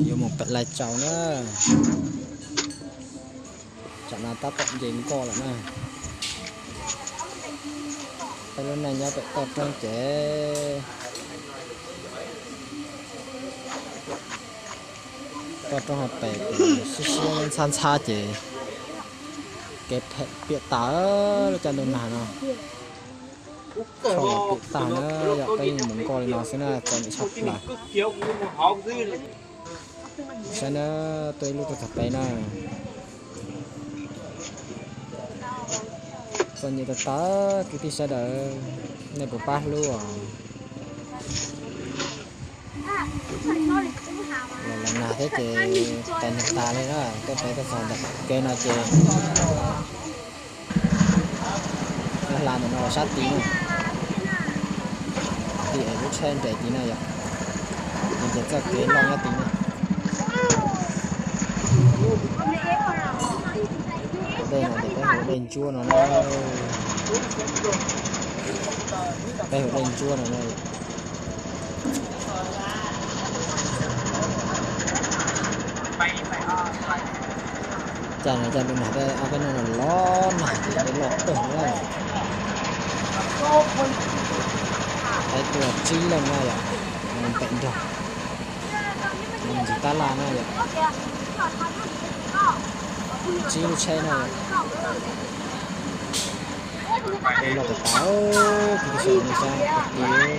Yuav mus pem Lai Châu na. Tsam no tab tom nce nkoj lawm na. Peb lub neej nyob pem toj roob ces, toj roob hauv pes ces siab siab ntxhab ntxhab ces kev phem piam tas lub caij ntuj nag no. Tsho los piam tag na, yog peb mus nkoj li no xwb na txom nyem tshaj plaws. Saib na, tuaj ib lub tuaj txog peb na. Txom nyem tas tas kwv tij sawv daws, nej puas pab hlub os? Los los nag thiab ces tos nag tas li na, tuaj pem tuaj txog ntawm kev no ces yuav hla ntawm no los sab tid na. Tid es lub tsheb nres tid na yom, ces txoj kev loj nyob tid na. Tus dej no ces peb hu dej ntsuab no na. Peb hu dej ntsuab no na. Caij no caij ntuj nag, peb no los nag ces dej loj kawg na. Peb tuaj tsib leej na yom, pem nrog ntxiv tab laj na yom, tsib lub tsheb na yom. Dej loj tas tas, kwv tij sawv daws nej saib puag tid.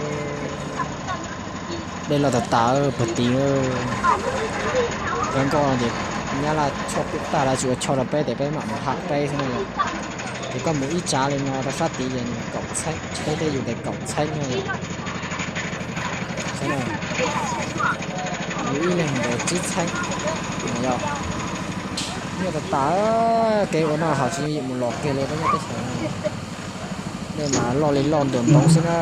Dej loj tas tas puag tid. Cov nkoj no ces nyab laj choj piam tag lawm, tsis ua choj rau peb ces peb mam mus hla peb xwb na yom. Ces koj mus ib tsav li no rau sab tid ces nws kaum txheeb, peb tej yus ces kaum txheeb na yom. Yus ib leeg ntawd tsib txheeb no yom. Nyuaj tas tas, kev ua noj haus tsis yooj yim mus los kiag li peb nyob teb chaws no. Dej mas loj li loj ntuam ntoov xwb na.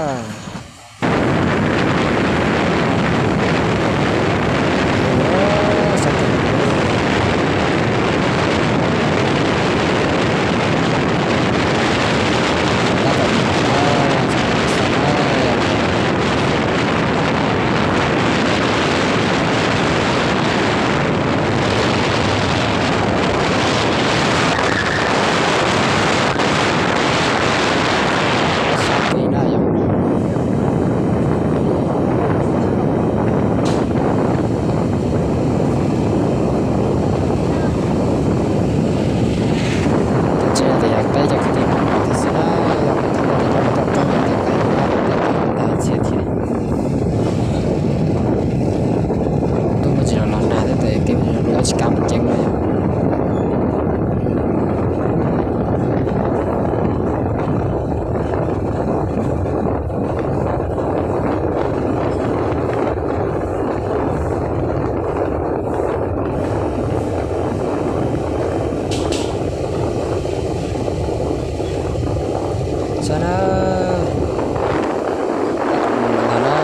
Ces no ces yog peb cov kwv tij pom nkaus thiab xwb na, yog peb thoob no ces coj los toj roob yom, ces peb hu nyob rau tej toj ntag txhiab thiab. Ntuj muaj tsis los los nag thiab ces kev mus los tsis kav mus ceev no yom. Saib na, ntag na.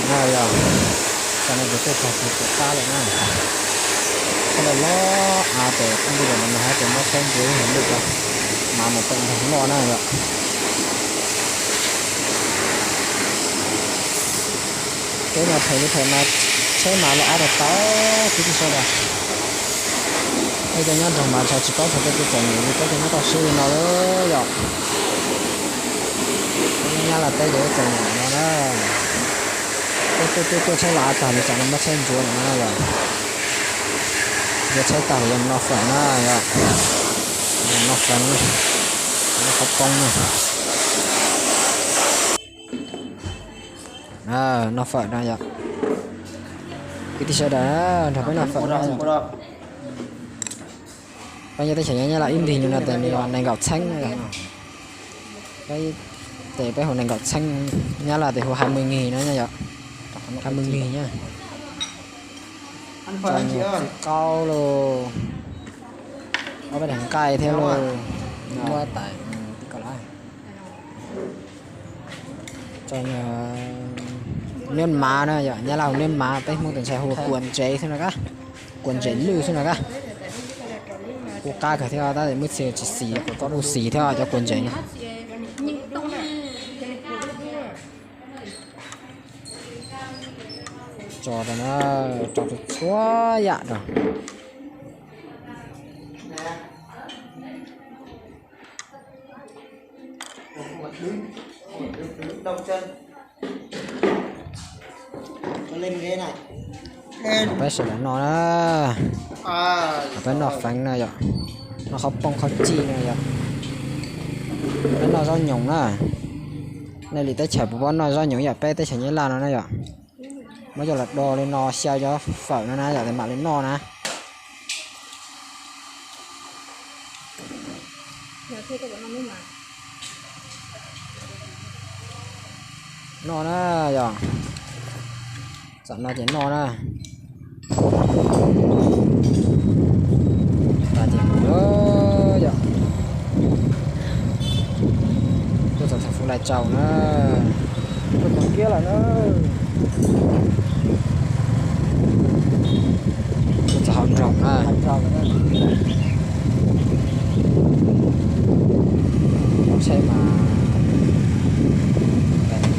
No yog, tam no ces tuaj txog tim pem qab lawm na. Tsheb loj loj av ces pheej nti los no nag ces muab tsheb ntsia ib lwm ko, mas mus pem nroog loj na yom. Kev mas phem li phem mas tsheb mas los av tas tas, kwv tij sawv daws. Peb cov nyob nroog mas ntshe tsis paub xyov tej twg txom nyem li peb cov nyob toj siab li no lawm yom. Peb nyob nyab laj teb ces txom nyem no na. Peb tuaj tuaj tuaj tsheb los av tag li tsam no muab tsheb ntsuav lawm no na yom. Ntsuav tsheb tag li yuav mus noj fawm na yom. Yuav mus noj fawm na, noj qhov poob na. Noj fawm no yom. Kwv tij sawv daws, nrog peb noj fawm no. Peb nyob teb chaws Nyab Laj ib ntig li no tes nws nees nkaum txheeb no yom. Peb tes peb hu nees nkaum txheeb, Nyab Laj tes hu hai mươi nghìn no yom. Hai mươi nghìn na. Tso nyuag txiv qaub lauj, ob peb daim nqaij thiab lauj. Tso nyuag niab mav na yom, Nyab Laj hu niab mav, peb Hmoob tes ntshai hu kua ntsev xwb no kab, kua ntsev lwj xwb no kab. Kuj qab kawg thiab tab sis muaj txhia tsis xis, kuv tau lub xis thiab cov kua ntsev no. Tso rau na, tso txhua yam rau. Peb sawv daws noj na, peb noj feeb na yom, noj qhov pooj qhov cij na yom, peb noj zaub nyoos na. Nej lwm teb chaws puas pom noj zaub nyoos yam peb teb chaws Nyab Laj no na yom? Muab coj los do li no xyaw cov fawm no na yom, mam li noj na. Noj na yom, tam no ces noj na. Tas ces mus lawm yom. Tuaj txog thaum Fuv Lais Tsaus na, tuaj txog kiab lawm na. Tuaj txog hauv nroog na. Tsheb mas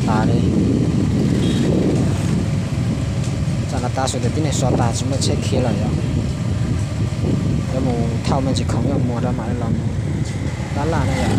tas li. Tsam no tas xus tias tib neeg so tas tsis muaj tsheb khiav lawm yom. Yuav mus thauj me ntsis khoom yuav mus rau mam li los mus tab laj na yom.